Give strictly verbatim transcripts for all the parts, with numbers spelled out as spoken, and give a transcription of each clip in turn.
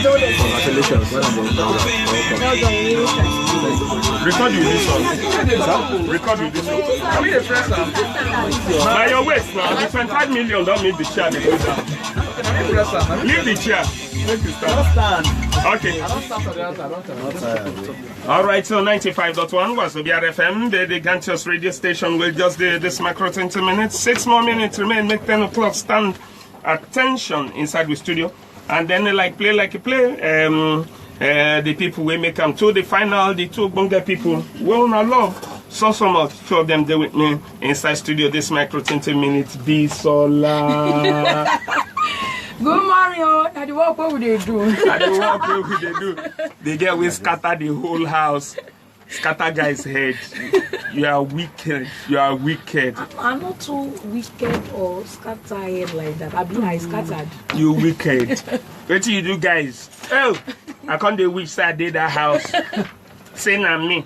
Congratulations. Well done. Record with this one. Record with this one. Are we the first time? By your waist now, the twenty-five million don't make the chair. Leave the chair. Make you stand. Okay. All right, so ninety-five dot one was Obiara F M, the, the Gantios radio station. We'll just do this micro twenty minutes. Six more minutes remain, make ten o'clock stand attention inside the studio. And then they like play like play. Um, uh, the people we make them to the final, the two Bonga people. Well, I love so so much. Two of them they with me inside studio this micro twenty minutes. Be solar. Good morning, oh. Now the work what would they do? I don't want to do. They get we scatter the whole house. Scatter guy's head. You are wicked. You are wicked. I'm not too wicked or scattered like that. I be I scattered. You wicked. What do you do, guys? Oh, I can't do which side did that house. Say na me.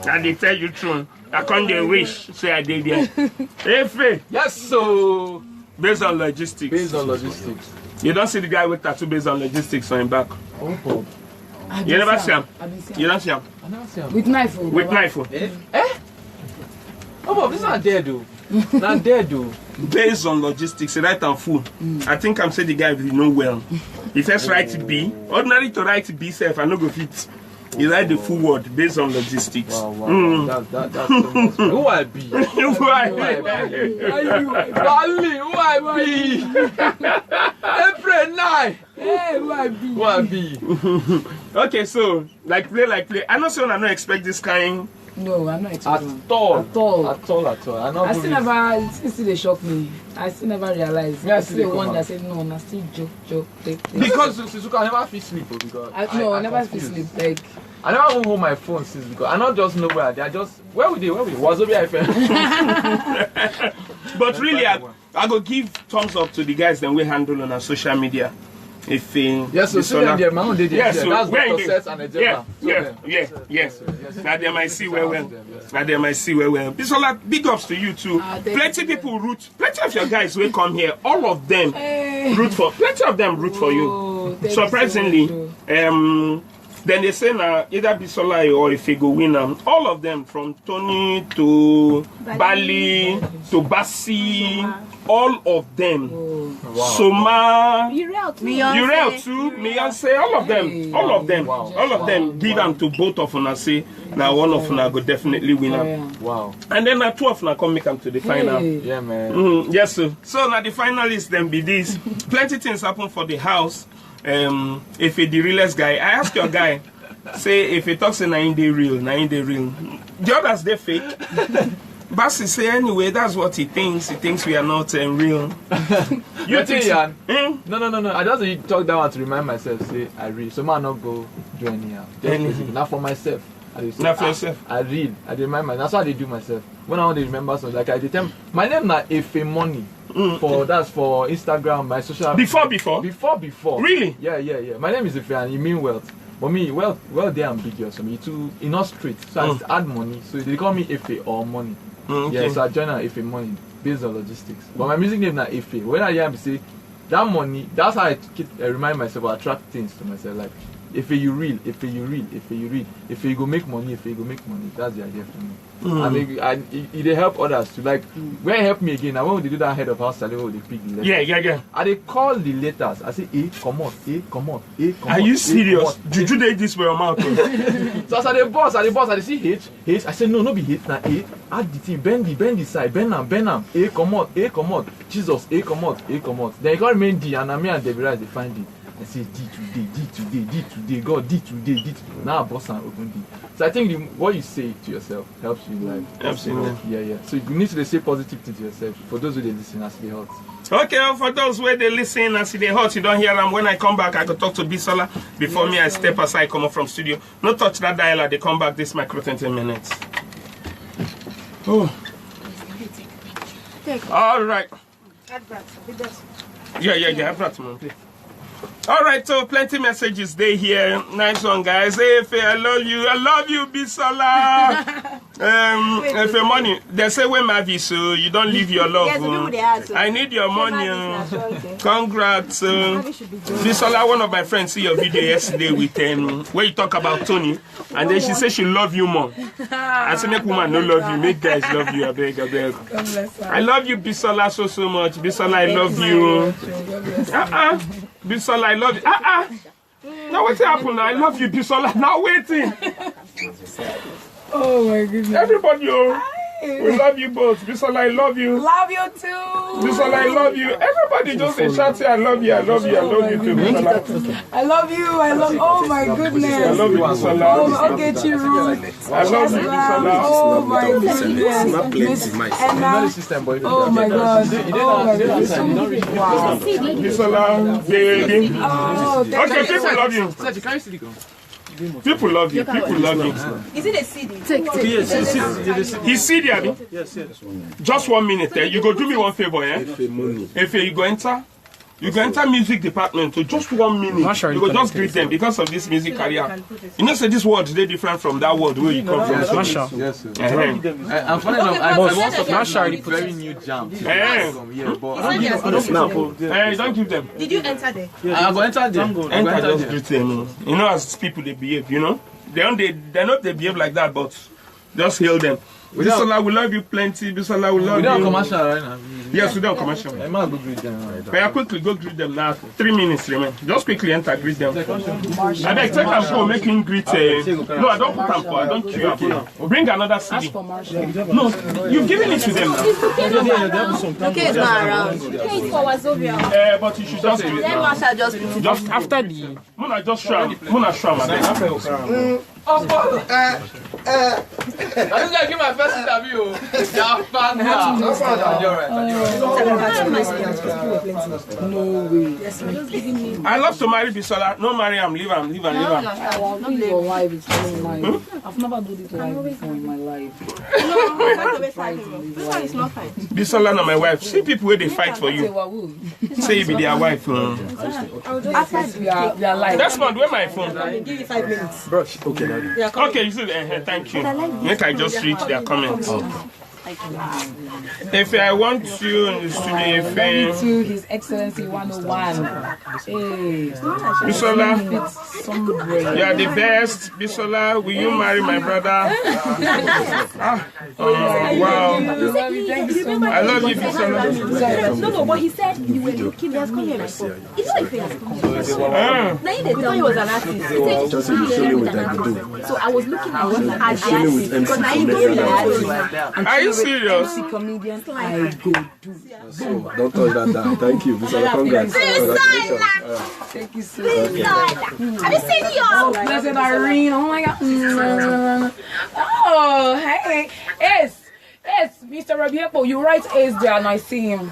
I dey tell you true. I can't do wish. Say I did there. Efe. Yes, so Based on logistics. Based on logistics. You don't see the guy with tattoo based on logistics on him back. Oh, You never see him. I been see You don't see him. I never see him. With knife. Oh, With Baba. Knife. Oh. Eh? Oh, but this not dead though. Not dead though. Based on logistics, right and full. I think I'm saying the guy we know well. He first write B. Ordinary to write B self, I no go fit. He write the full word based on logistics. Wow, wow, Mm. wow. That, that, that's so much. Who I be? Why? Bali, who I be? April nine. Hey, who I be? Who I be? Okay, so like play, like play. I know someone I don't expect this kind. No, I'm not At expecting. all. At all. At all, at all. I, not I still never, it still dey shock me. I still never realized. Yeah, I still still dey one come that said no, na still joke, joke, take, take. Because Suzuka, I never fit sleep oh, because I, no, I, I never fit confuse. Sleep. Like I never even hold my phone since because I not just know where I, I just where we dey where we was Obi F M. But really, I, I go give thumbs up to the guys that we handle on our social media. If uh, Yes, so this see one- them there, my own dey there. Yes, Yeah, so that's where Doctor they- Seth and Ejema. Yeah, So yeah, them. yeah, yes. Now they might see well well. Now they might see well well. Bisola, big ups to you too. Ah, thank Plenty you. People root. Plenty of your guys will come here. All of them Hey. Root for. Plenty of them root for you. Oh, thank you so Surprisingly, much, oh. um, then they say now either Bisola or if you go win them. All of them from Tony to Bali to Basi, all of them. Oh. Soma, Uriel too. Uriel too, Beyonce, all of them, all of them, Wow. all of them give them to both of una say now one of una go definitely win am. Yeah. Wow. And then na two of una come make am to the final. Hey. Yeah, man. Mm, yes, sir. So now the finalists then be this. Plenty things happen for the house. Um, if he the realest guy, I ask your guy, say if he talks in na him dey real, na him dey real. The others they fake. Basi say anyway, that's what he thinks. He thinks we are not um, real. You Wetin think? yarn? Hmm? No, no, no, no. I just dey talk that one to remind myself say I real. So man not go do anyhow. Just Anyhow. basically, not for myself. I dey say, Not for "Ah, yourself. I real. I dey remind myself. That's how I dey do myself. When I want to remember something, like I dey tell my name na Efe Money. Mm. For that's for Instagram, my social. Before, before? Before, before. Really? Yeah, yeah, yeah. My name is Efe, and e mean wealth. But me, wealth, wealth dey ambiguous for me too. E not straight. So I Mm. just add money. So they call me Efe or Money. Mm, okay. Yeah, so I join am Efe Money based on logistics. But my music name na Efe. When I hear am say that money, that's how I keep I remind myself or attract things to myself. Like Efe you real, Efe you real, Efe you real, Efe you go make money, Efe you go make money. That's the idea for me. Mm. And it, and it, it dey help others to like where help me again. Now when we dey do that head of house, I dey pick the letter. Yeah, yeah, yeah. I dey call the letters. I say A comot, A comot, A comot. Are you A serious? comot. Juju dey this for your mouth. Oh. So as I dey boss, I dey boss, I dey see H, H. I say no, no be H, na A. Add the thing, bend the, bend the side, bend am, bend am. A comot, A comot. Jesus, A comot, A comot. Then e come remain D, and na me and Debbie Rice dey find D. I say D today, D today, D today, God D today, D today. Now I boss and open D. So I think the, what you say to yourself helps you in life. Helps you in life. Yeah, yeah. So you need to dey say positive thing to yourself. For those who dey listen, as e dey hot. Okay, well, for those where they listen as they hot, you don't hear them. When I come back, I go talk to Bisola. Before me, I step aside, come up from studio. No touch that dial. They come back this micro twenty minutes. Oh. All right. Yeah, yeah, yeah. I've got some. All right, so plenty messages dey here. Nice one, guys. Hey, Efe, I love you. I love you, Bisola. Um, Efe, money. They say when Mavi, so you don't leave your love. Yes, oh. People dey ask, oh. I need your money, oh. Congrats, oh. Bisola, one of my friends see your video yesterday with, um, where you talk about Tony, and then she say she love you more. I say make woman no love you, make guys love you. I beg, I beg. I love you, Bisola, so so much. Bisola, I love you. Uh-uh. Bisola, I love you. Uh-uh. Now wetin happen? I love you, Bisola. Now waiting. Oh my goodness. Everybody, oh, we love you both. Bisola, I love you. Love you too. Bisola, I love you. Everybody just say, shout, say, I love you, I love you, I love you too, Bisola. I love you, I love, oh my goodness. I love you, Bisola. Oh, Ogechi Ruth. I love you, Bisola. Oh my goodness. Miss Emma. Oh my God. Oh my God. Wow. Bisola, baby. Oh, okay, people love you. People love you. People love you. Is it a C D? Take, take. Yes, it's C D. It's C D, abi? Yes, yes. Just one minute, eh? You go do me one favor, eh? Efe, you go enter. You go enter music department to just one minute. You go just greet them because of this music career. You know, say this world dey different from that world where you come from. Yes, sir. Uh-huh. I, I'm funny enough, I, I also Marshall very new jam. Eh. Yeah, but I don't give them. Eh, you don't give them. Did you enter there? I go enter there. Enter, just greet them. You know, as people they behave, you know, they don't they they not they behave like that, but just hail them. Bisola, we love you plenty. Bisola, we love you. We don't commercial right now. Yes, we don't commercial. I might go greet them. But yeah, quickly go greet them now. Three minutes remain. Just quickly enter, greet them. I beg, take am go, make him greet. Uh, no, I don't put am for. I don't chew am. Bring another C D. No, you've given it to them now. Okay, it's not around. Hey, for Wazobia. Eh, but you should just greet. Let Marshall just greet. Just after the Mona just show am. Mona show am, abeg. Opo, eh, eh. I think I give my first interview. Yeah, fan now. You're right. You're right. No way. I love to marry Bisola. No marry am. Leave am. Leave am. Leave am. I will be your wife. It's not mine. I've never done this life before in my life. This one is not fine. Bisola na my wife. See people wey dey fight for you. Say you be their wife. Uh. After we are, we are live. That's not where my phone. I'll give you five minutes. Brush. Okay, daddy. Okay, you see, uh, thank you. Make I just read their comments. If I want you in the studio, if I to His Excellency one oh one. Hey, Bisola, you are the best. Bisola, will you marry my brother? Ah, oh, wow. I love you, Bisola. No, no, but he said you were looking at me. It's not if he has come. Ah. Now he dey tell you was an artist. He said he was an artist. So I was looking at you as the artist. Because now he go be the artist. Are you serious? Comedian, I go. Don't touch that down. Thank you. Bisola, congrats. Congratulations. Thank you so much. Have you seen your blessed Irene? Oh my God. Oh, hey. Yes. Yes, Mister Rabiepo, you write Ace there and I see him.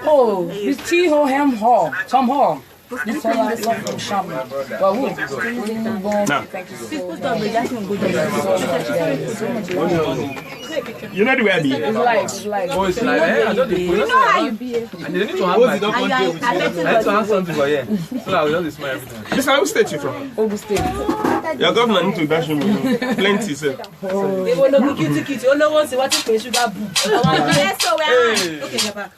Oh, this T H O M Ho. Tom Ho. This all I love from Sham. But who? Now, thank you so much. You know the way I be. It's live, it's live. Oh, it's live. Eh, I don't dey put. You know how you be. And they need to have my. I need to have something for here. So I will just smile every time. This how state you from? Ogun State. Your governor need to dash you money. Plenty, sir. Ewo lo gu kiti kiti, olówó si wa ti pe sugar boo. Yes, so we are. Okay, Japa.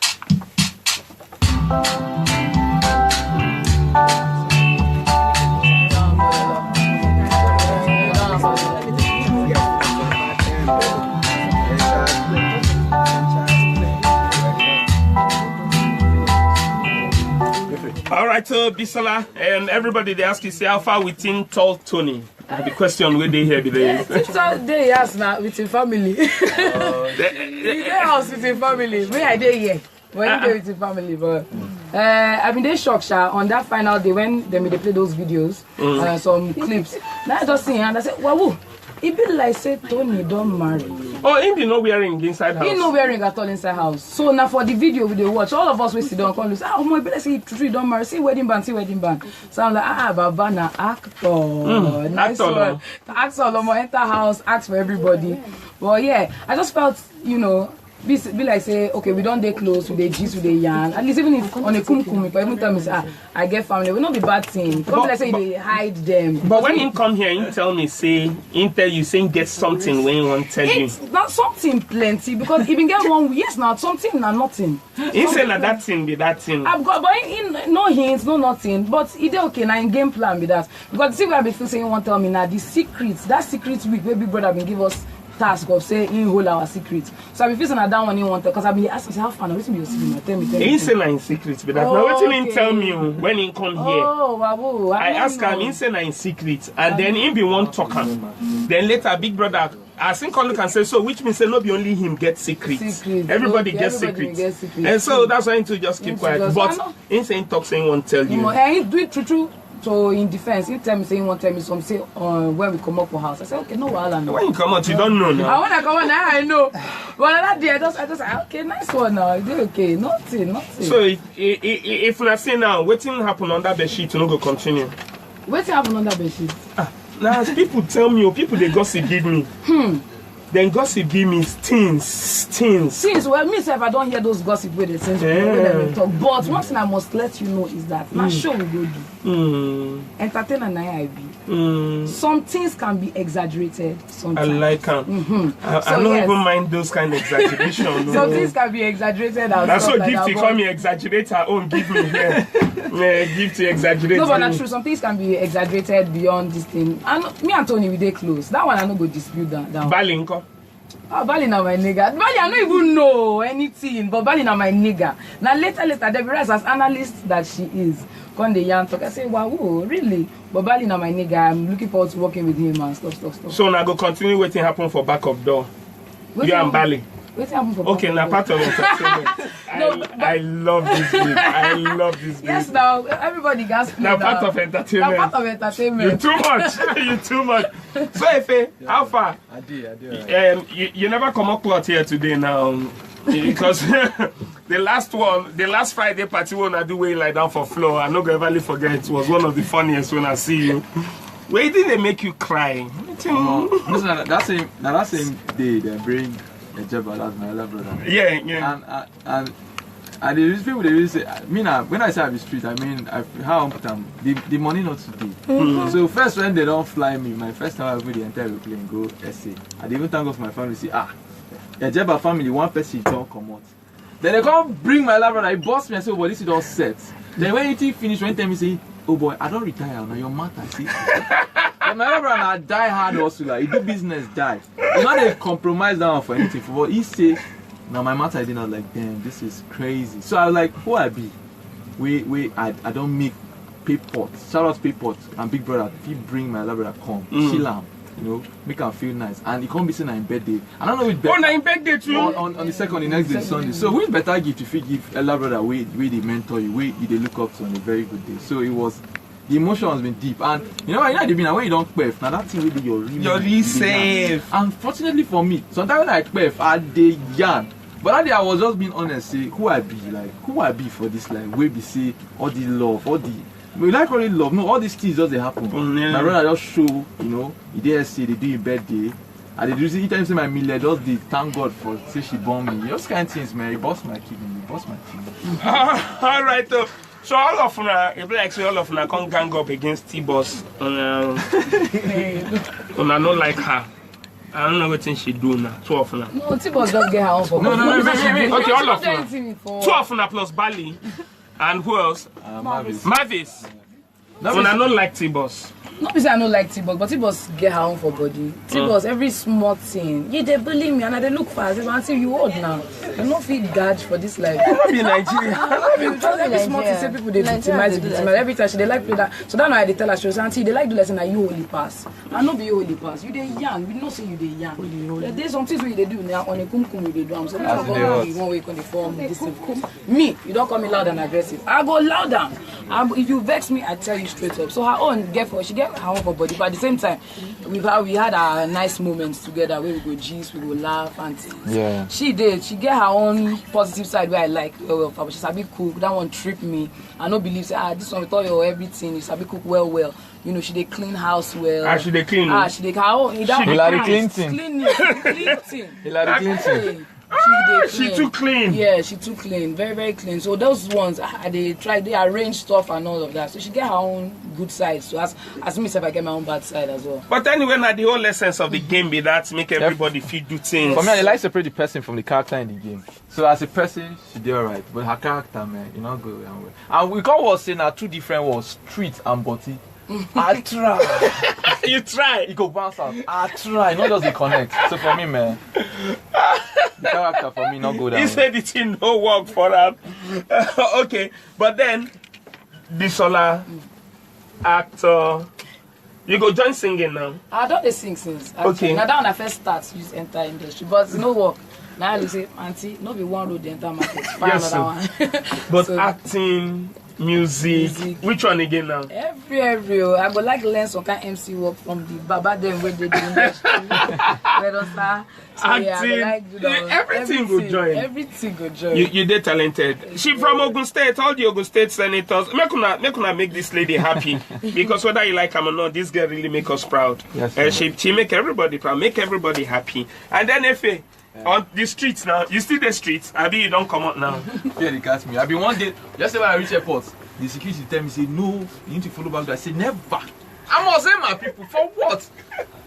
All right, so Bisola and everybody, they ask you, say, how far within Tall Tony? Na the question wey dey here be this. Tall dey house na with him family. He dey house with him family. Me, I dey here. But he dey with him family, but uh, I been dey shock, sha, on that final day when dem dey play those videos, uh, some clips. Now I just see him and I say, wow, e be like say Tony don marry. Oh, he be no wearing inside house. He no wearing at all inside house. So now for the video we dey watch, all of us we sit down come look. Ah, omo, e be like say he truly don marry. See wedding band, see wedding band. So I'm like, ah, ah, Baba na actor. Mm, nice actor, one. Actor, omo, enter house, ask for everybody. But yeah, I just felt, you know, be, be like say, okay, we don dey close, we dey gist, we dey yarn. At least even if on a kum kum, you can even tell me say, ah, I get family. We no be bad thing. Come But- like say you but- dey hide them. But when he come here, he tell me say, he tell you say he get something when he wan tell you. It's not something plenty because even get one, yes, now something na nothing. He say na that thing be that thing. I've got, but in, in no hints, no nothing. But e dey okay, na in game plan be that. Because see where I be feel say he wan tell me now the secret, that secret week wey Big Brother been give us task of say he hold our secret. So I be feel say na that one he wan tell, because I be ask him say, how far na, wetin be your secret? Tell me, tell me. He Tell say me. na in secret, but that's Oh, not wetin he okay. tell me o, when he come here. Oh, wow. I ask am, he say na in secret, and then he be wan talk am. Then later, Big Brother, as him come look and say, so which means say no be only him get secret. Secret. Everybody Okay, gets everybody secret. get secret. And so that's why he too just keep Him too quiet. just- But I know. he say he talk say he wan tell He you. mo- eh, he do it true true. So in defense, he tell me say he wan tell me something. Say uh, when we come up for house, I say okay, no wahala. No. When you come out, you don't know And now. When I come out now, I know. But that day, I just, I just, ah, okay, nice one now. It's okay, nothing, nothing. So if, if, if, if una say now, wetin happen under bed sheet no go continue. Wetin happen under bed sheet? Now as people tell me, or people dey gossip give me. Then gossip give me things, things. Since well, me sef, I don hear those gossip wey dey since Yeah. wey dem dey talk. But one thing I must let you know is that na show we go do. Mm, Entertainer na I be. mm. Some things can be exaggerated I sometimes. Like am. Mm-hmm. I, I So, don't yes. Even mind those kind of exaggeration. Some things can be exaggerated and That's stuff so like gift that, you but- Call me exaggerate her own, give me here. Yeah, gift you exaggerate. No, but me. That's true. Some things can be exaggerated beyond this thing. And me and Tony, we dey close. That one I no go dispute that. that one. Bali nko. Ah, Bali na my nigga. Bali, I no even know anything, but Bali na my nigga. Now later, later, Debbie Rice, as analyst that she is, come the young talk. I say, wow, oh, really? But Bali na my nigga. I'm looking forward to working with him and stuff, stuff, stuff. So now go continue wetin happen for back of door. Wetin You and happen- Bali. Wetin happen for Okay, back now of door? Part of entertainment. No, I, but- I love this babe. I love this babe. Yes, now everybody gets Now part of entertainment. Now part of You entertainment. Too much. You too much. So Efe, how far? I did, I did. Right. Um, you, you never come up cloth here today now, because the last one, the last Friday party one I do way lie down for floor. I no go ever forget. It was one of the funniest when I see you. Wait, didn't they make you cry? Uh, listen, that same, now that same day they bring a Jeba, that's my elder brother. Yeah, yeah. And uh, and and the people they really say, I mean, uh, when I say I be street, I mean I, how I put am, the, the money not today. So first when they don't fly me, my first time I go the entire plane go S A. I dey even thank God for my family. See, ah, a Jeba family, one person don't come out. Then they come bring my elder brother. He boss me and say, oh, but this is all set. Then when he finish, when he tell me say, oh boy, I don't retire now. Your matter, see. And my elder brother na die hard hustler. He do business, die. He not dey compromise that one for anything. For what he say, now my matter is not like, damn, this is crazy. So I was like, who I be? We we I, I don't make pay pot. Shout out pay pot and big brother. If you bring my elder brother come, chill am, you know, make am feel nice. And he come be say na him birthday. I don't know which Oh, birthday. na him birthday too. On, on, on the second, the next day Sunday. So which better gift if you give elder brother wey wey dey mentor you, wey you dey look up to on a very good day. So it was, the emotion has been deep, and you know, you know, the been when you don't kpef, now that thing will be your real Your real big save. Hand. And fortunately for me, sometimes when I kpef, I dey yarn. But that day I was just being honest, say who I be, like who I be for this life. Wey be say all the love, all the, we like only love. No, all these things just dey happen. Mm, yeah. My brother just show, you know, he dey say they do him birthday. I dey do anytime say my mile just dey thank God for say she born me. Those kind of things, man. He boss my kidney, he boss my kidney. All right, though. So all of una, it be like say all of una come gang up against T-Boss. Una, una no like her. I don't know wetin she do now. Two of una. No, T-Boss just get her own for No, no, no, body. wait, wait, wait. Okay, all of She don't do una. Anything before. Two of una plus Bali. And who else? Uh, Mavis. Mavis. No, Una be- no like T-Boss. No be say I no like T-Boss, but T-Boss get her own for body. T-Boss, every small thing, you dey bully me and I dey look for her. I say, auntie, you old now. You no fit dodge for this life. I no be Nigeria. You just every small thing say people dey Nigeria victimize, dey dey do victimize. like Every time she dey like play that. So that night I dey tell her, she say, auntie, you dey like do like say na you holy pass. I no be holy pass. You dey yarn. We know say you dey yarn. There's some things wey you dey do now on a kum kum you dey do am. So As this e dey one hot. you wan wey you come dey form this thing. Me, you don call me loud and aggressive. I go loud am. And if you vex me, I tell you straight up. So her own get for, she get her own for body, but at the same time, we had we had our nice moments together where we go gist, we go laugh and things. Yeah. She did. She get her own positive side where I like well well. But she sabi cook. That one trip me. I no believe say ah this one with all your everything. You sabi cook well well. You know she dey clean house well. Ah, she dey clean, Ah, oh. she dey. Her own. That She one- Hillary dey Clinton. Clean it. Clean thing. Hillary Clinton. Hey, she She too clean. Yeah, she too clean, very, very clean. So those ones, I, I dey try, they arrange stuff and all of that. So she get her own good side. So as as me sef, I get my own bad side as well. But anyway, now the whole essence of the game be that make everybody fit do things. For me, I like separate the person from the character in the game. So as a person, she dey alright, but her character, man, e no go well. And we come was say na two different words, street and body. I try. You try. E go bounce out. I try. No just dey connect. So for me, man, the character for me no go down. He said it in no work for am. Okay, but then Bisola, actor, you go join singing now. I don dey sing since. Actually. Okay. Na that one I first start use enter industry, but e no work. Now I say, auntie, no be one road dey enter market. Find another one. But so, acting, music, music, which one again now? Every every oh, I go like learn some kind M C work from the baba dem wey dey the industry. Wey don start. So, yeah, I go acting, like do that one. Everything go join. Everything go join. You you dey talented. She from Ogun State. All the Ogun State senators, make una make una make this lady happy because whether you like am or not, this girl really make us proud. Yes, and she she make everybody proud, make everybody happy. And then Efe, on the streets now, you still the streets. Abi you don comot now? Fear dey catch me. I be one day, just say when I reach airport, the security tell me say no, you need to follow back. I say never. I must say my people for what?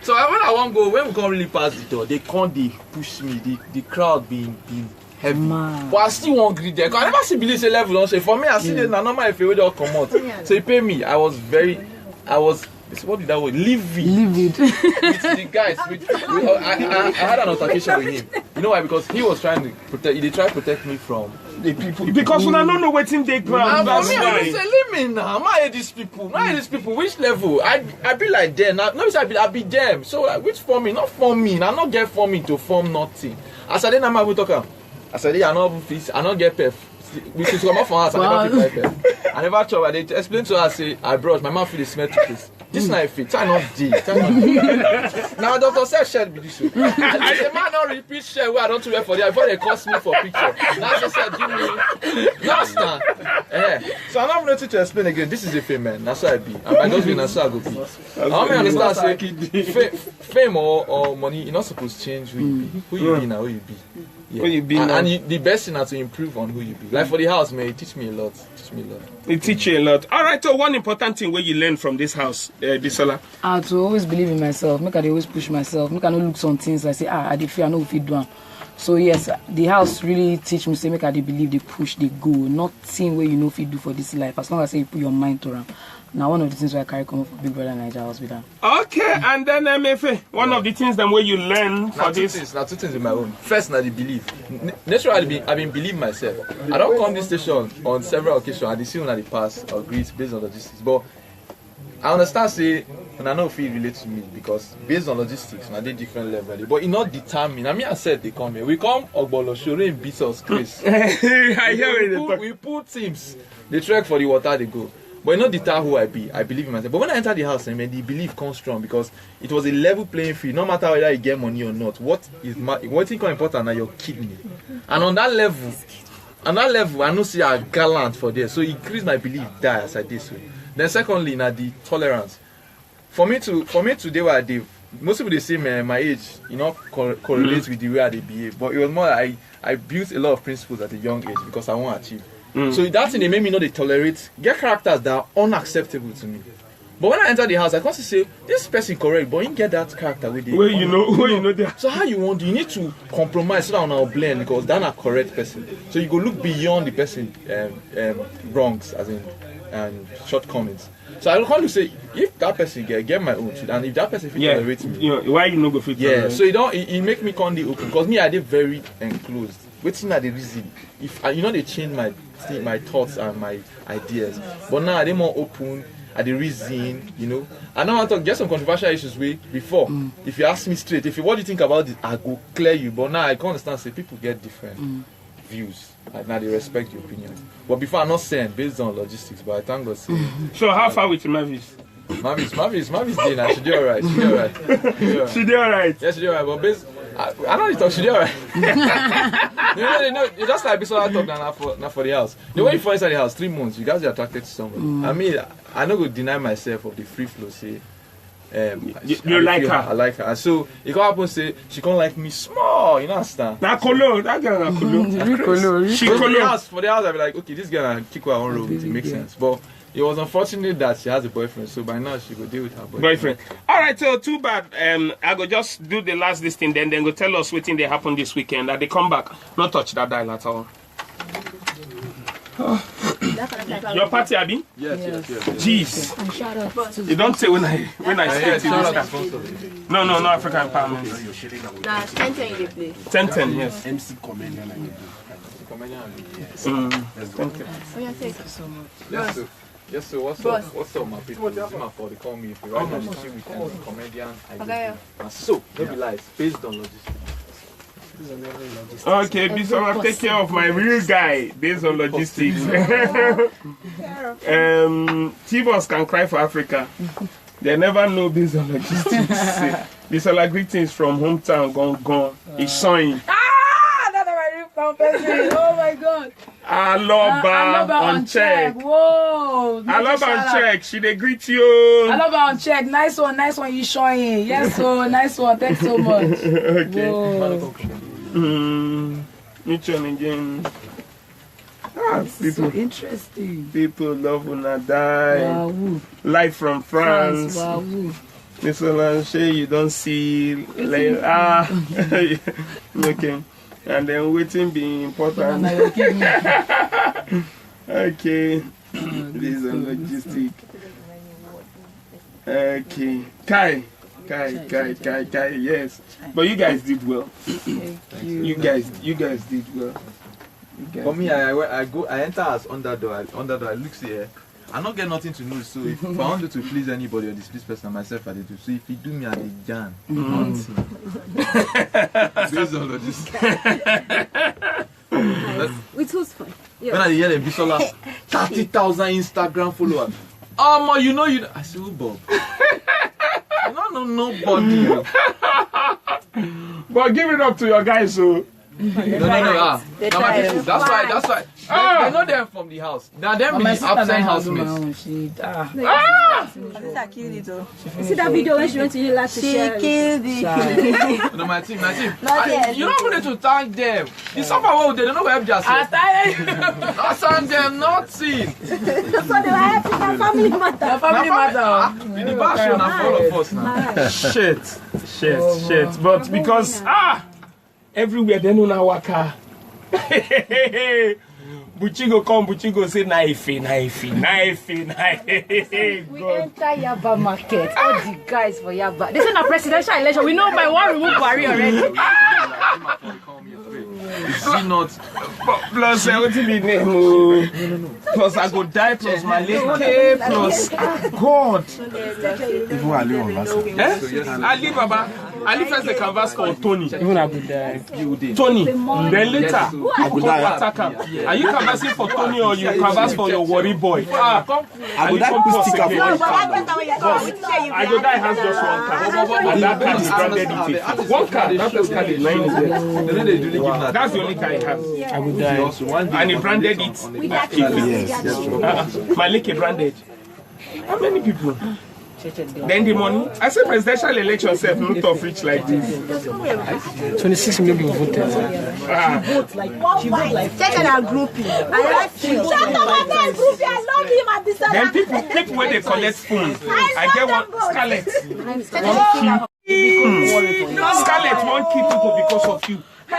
So I, when I wan go, when we come really pass the door, they come dey push me. The the crowd been been heavy. Man. But I still wan greet them. 'Cause I never see believe say level don say for me. I see the na normal if wey don comot. So he pay me. I was very, I was. What did that word? Livid. Livid. With the guys, with, with, I, I, I had an altercation with him. You know why? Because he was trying to protect. He dey try protect me from the people. Because una no know wetin dey ground. And for me, I say, leave me now. Am I these people? Am I these people? Which level? I I be like them. Now, no, I be I be them. So like, which forming? Not forming. I not get forming to form nothing. As I dey now, I go talk am. As I dey, I no fit. I no get pep. We should come off from house. I never fit buy pep. I never chop. I dey explain to her say I brush. My mouth feel dey smell toothpaste. This na a fit. I not dey. I not dey. Now doctor said shed be this way. I say man not repeat shed where I don't wear for there before they cost me for picture. Now she said give me last time. Eh. So I don't know to explain again. This is a fame, man. That's how I be. And by those way, that's how I go be. I want me understand say fa- fame or, or money, you not supposed to change who you be. Who you be now, who you be. Yeah. Who you be and, now? And you, the best thing na to improve on who you be. Like for the house, man, it teach me a lot. Teach me a lot. It teach you a lot. All right, so one important thing where you learn from this house, uh, Bisola. Ah, to always believe in myself. Make I dey always push myself. Make I no look some things like say, ah, I dey fear, I no fit do am. So yes, the house really teach me say make I dey believe, dey push, dey go. Nothing where you no fit do for this life. As long as say you put your mind to am. Now one of the things where I carry come up for Big Brother Nigeria house with that. Okay, and then M F A, one of the things them where you learn for this. Things, now two things in my own. First, now the belief. N- naturally, be, I been believe myself. I don't come this station on several occasions. I dey see una dey pass or greet based on logistics, but I understand say una no fit relate to me because based on logistics, na dey different level. But e not determine. I mean, I said they come here. We come Ogbolo Shore beat us, Chris. I hear we, we, pull, we pull teams. They trek for the water, they go. But e no deter who I be. I believe in myself. But when I enter the house, I mean, the belief comes strong because it was a level playing field. No matter whether you get money or not, what is ma- what is important na your kidney. And on that level, on that level, I know see I gallant for there. So it increase my belief die as I did so. Then secondly, na the tolerance. For me to for me to dey where I dey, most people dey say man, my age, you know, cor- correlates with the way I dey behave. But it was more like I I built a lot of principles at a young age because I want to achieve. So that thing they make me not dey tolerate get characters that are unacceptable to me. But when I enter the house, I come see say this person correct, but he get that character with the Where you know, where you know they are. So how you want? You need to compromise so that una blend because that na correct person. So you go look beyond the person um, um, wrongs as in um, shortcomings. So I come to say if that person get get my own, and if that person fit tolerate me, you know, why you no go fit yeah. Tolerate? So you don't, it, it make me come the open because me I dey very enclosed. Wetin na the reason? If uh, you know they change my thi- my thoughts and my ideas, but now I dey more open. I dey reason, you know. I know I talk get some controversial issues wey before. If you ask me straight, if you what do you think about this, I go clear you. But now I can understand say people get different views. Like now they respect your opinion. But before I not saying based on logistics, but I thank God say So how far with Mavis? Mavis, Mavis, Mavis dey now. She dey alright. She dey alright. She dey alright. She dey alright. Yeah, she dey alright. But based, I, I know you talk. She dey alright. You know, you know, it's just like Bisola talk now, now for now for the house. The way you for inside the house, three months, you guys are attracted to someone. I mean, I no go deny myself of the free flow. Say, Um, You- you like her? I like her. And so it can happen say she can't like me small. You know, understand? Na kolo, that girl na kolo. Real kolo, real She So for the kolo. house, for the house, I'll be like, okay, this girl and kick her on road. It makes sense. But it was unfortunate that she has a boyfriend. So by now she go deal with her boyfriend. Boyfriend. All right, so too bad. Um, I go just do the last this thing, then then go tell us wetin dey happen this weekend. At the comeback, no touch that dial at all. Your party, Abi? Yes, yes, yes. yes. Jeez, And shout out to you don't say when I when I Yeah, say yeah, to shout this out stuff. sponsor. No, no, no African empowerment. Na ten ten you dey play. Ten ten, yes. M C comedian and Mm, thank you. Oya take. so much. Yes, sir. Yes, sir. What's Boss. up? What's up, my people? This is my for the call me. If you right now, you see weekend comedian. I Oga, And so, no be lies. Based on logistics. Okay, Bisola, take care of my real guy based on logistics. Um, T-Boss can cry for Africa. They never know based on logistics. Bisola, greetings from hometown, Gong Gong. It's showing. Ah, another my new found person. Oh my God. Aloba, Ah, Aloba on on check. Whoa. Aloba Shout on out. Check. She dey greet you. Aloba on check. Nice one, nice one. You showing. Yes, so nice one. Thanks so much. Okay. Whoa. Mm, which one again? Ah, So people, interesting. people love una die. Wow. Live from France. Wow. Mister Lanshe, you don't see like, ah, okay. And then waiting be important. Na your kidney. Okay. This is a logistic. Okay. Kai. Kai, Kai, Kai, Kai, yes. But you guys did well. Thank you. You guys, you guys did well. You guys For me, did I, I, went- I go, I enter as underdog. I, underdog. I look here. I don't get nothing to lose. So if, if I want to please anybody or displease person, myself, I dey do. So if you do me, I dey jam. Nothing. Based on logistics. With whose phone? When I hear the Bisola, thirty thousand Instagram followers. Oh, you know you. I say, who, Bob? You don't know nobody. But give it up to your guys, so. No, no, no. Ah. They Na my try. people. That's why. That's why. Ah. They know them from the house. Now them But be my the sister na absent handle my housemates. Own. She ah. This I kill it oh. You see that video when she went to Hilux to She share? killed it. No, my team, my team. Not I, yet. You don't need to thank them. The suffer what they don't know where they are. I tell you. Not thank them, nothing. So they were helping my family matter. Your family matter. Ah, in the back show, na all of us now. Shit, shit, shit. But because ah, everywhere they know now waka. Buchi go come, Buchi go say knife, knife, knife, knife. We enter Yaba market. All the guys for Yaba. They say na presidential election. We know by one remove Buhari already. Is it not? Plus, eh, wetin be name? Oh. Plus, I go die. Plus, my late plus ah, God. Even Ali on last. Eh? Ali Baba. Ali first the canvas for Tony. Even I go die. Tony. Then later, I go die. Attack him. Are you canvassing for Tony or you canvass for your worry boy? Ah, I go die. Put sticker for I go die has just one card. And that card is branded with it. One card, that is card is nine hundred. That's the only card he has. I go die. And he branded it. Yes, that's true. Uh-uh. Maliki branded. How many people? Then the money. I say presidential election self no tough reach like this. Twenty-six million people voted. Ah. Take it and grouping. I like you. Shut up, I like grouping. I love him and this and Then that. People, people when they collect phone, I get one Scarlett. Scarlett won't kill people because of you. Oh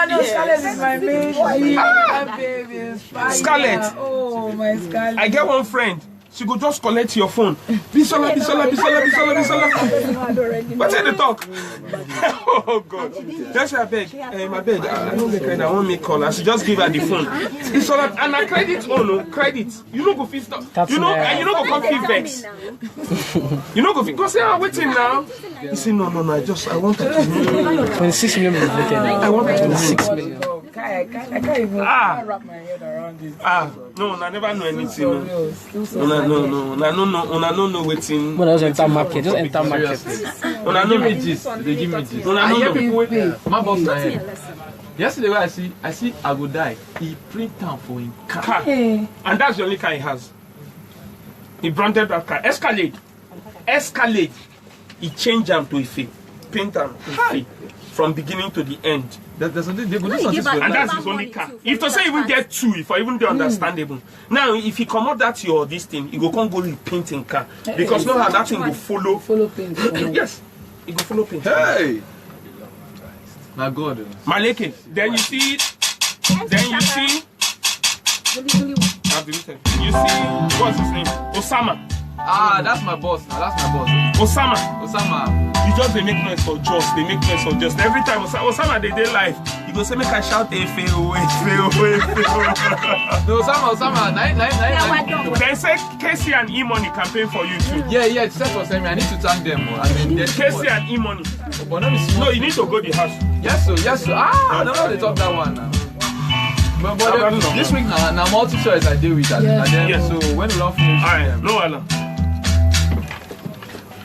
no, Scarlett is my main G. My baby is fire. Scarlett. Oh my Scarlett. I get one friend. She go just collect your phone. Bisola, Bisola, Bisola, Bisola, Bisola. What did they talk? Oh God. That's why I beg. Hey, my beg. I don't make credit. I won't make call. I should just give her the phone. Bisola, and I credit. Oh no, credit. You know go feel stop. You know, and you know go come feel vex. You know go feel. Go say, ah, waiting now. You say no, no, no. I just, I want to. Twenty-six million people voted. I want to. Twenty-six million. I can't, I can't, I can't even Ah. wrap my head around this. Ah, no, I never know anything. Surreal, still so Una no surreal. No, una no know, una no know wetin. When I just enter market, just enter market. Seriously. They give me this. They give me this. Una I no hear know. People Wait. wey my boss na here. Yesterday wey I see, I see I go die. He print am for him car. Car. Hey. And that's the only car he has. He branded that car. Escalade. Escalade. He changed am to Ife. Paint am high from beginning to the end. There- There's something they go do something to And your that's life. his only car. If to say even get two, if I even dey understandable. Now, if he comot that your this thing, he go come go repaint in car because no how that thing go follow. Follow paint. Yes, he go follow paint. Hey! Na God. Oh. Maleke. Then you see, then you see, I've deleted. You see, what's his name? Osama. Ah, that's my boss. Now. That's my boss. Osama. Osama. You just dey make noise for just, dey make noise for just. Every time Osa- Osama dey dey live, you go say make I shout Efe o, Efe o, Efe o. No, Osama, Osama. Nine, nine, nine, nine. They say K C and E-Money campaign for you too. Yeah, yeah. Set for send me. I need to thank them. Oh. I mean, they- K C and E-Money. But let me see. No, you need to go the house. Yes, sir. Yes, sir. Ah, I don't know they talk that one now. But, but I then, don't know. This week, na, na multi choice I deal with. And, Yes. and then, Yes. So when we don't finish, All right, um, no wahala.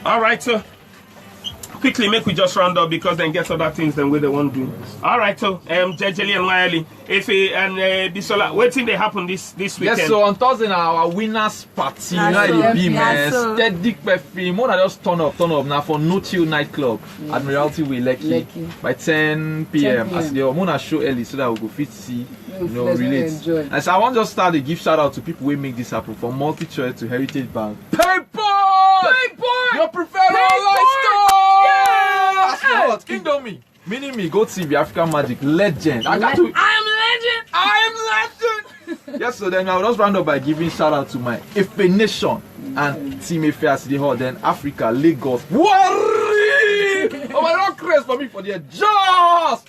All right, so quickly make we just round up because then get other things then wey they wan do. All right, so um, Jejeli and Wiley, Efe and uh, Bisola, wetin dey happen this this weekend? Yes, so on Thursday now our winners party. You know how so. it be, Yeah, man. so. Steady perfume. More than just turn up, turn up. Now for No Chill nightclub at Admiralty Way, Lekki, Lekki. By ten p.m. ten p.m. As the Mona show early so that we go fit see, you know, Let's relate. Enjoy. And so I want to just start to give shout out to people who make this happen from multi choice to Heritage Bank. PayPal! PayPal! Your preferred PayPal! lifestyle! Yeah! That's what Indomie. Mini Me, Go T V, African Magic, legend. I got to. I am legend. I am legend. Yes, so then I'll just round up by giving shout out to my Efe Nation and Team Efe as the hall, then Africa, Lagos. Worry! Oh my God, craze for me for the just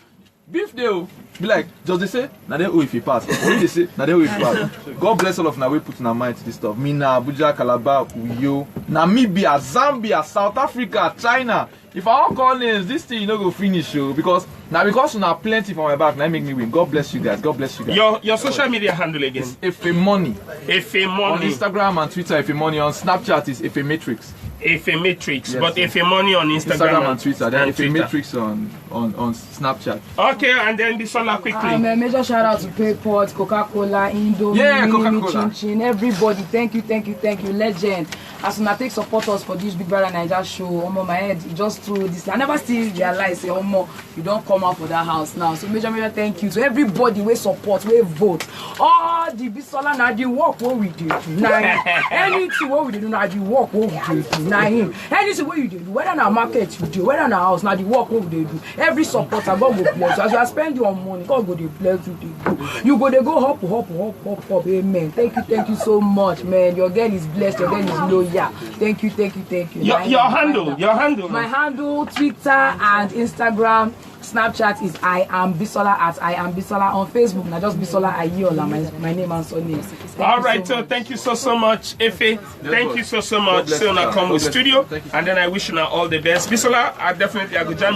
beef deal. Be like, just they say, now they if you pass. What they say, now they if you pass. God bless all of now. We put in our mind to this stuff. Mina, Abuja, Calabar, Uyo, Namibia, Zambia, South Africa, China. If I all call names, this thing you no go finish, oh, because now because una plenty for my back, now make me win. God bless you guys. God bless you guys. Your your social media handle again. Efe Money Efe on Money. Instagram and Twitter. Efe Money on Snapchat is Efe Matrix. Efe Matrix, Yes, but sir. Efe Money on Instagram, Instagram and Twitter. Then and Efe Twitter. Matrix on on on Snapchat. Okay, and then Bisola quickly. Um, a major shout out to Payport, Coca-Cola, Indomie, Yeah, Mini Me, Coca-Cola. Chin Chin, everybody. Thank you, thank you, thank you, legend. As una take support us for this Big Brother Naija show, omo, my head e just through this. I never still realize say omo, you don come out for that house now. So major, major thank you to everybody wey support, wey vote. All the Bisola na the work wey we dey do. Na him. Anything wey we dey do na the work wey we dey do. Na him. Anything wey you dey do, whether na market you dey, whether na house, na the work wey we dey do. Every supporter, God go bless you. As you are spending your money, God go dey bless you. Dey go. You go dey go hop, hop, hop, hop, hop. Amen. Thank you, thank you so much, man. Your girl is blessed. Your girl is loyal. Thank you, thank you, thank you. Your, Na your him. handle, your handle. My handle, Twitter and Instagram, Snapchat is I am Bisola at I am Bisola. On Facebook, na just Bisola Ayiola, my, my name and surname. Thank All you right, so so much. Thank you so so much, Efe. Thank God. You so so much. God bless So now you. come God with bless studio, you. Thank you. And then I wish you now all the best. Bisola, I definitely I go jam.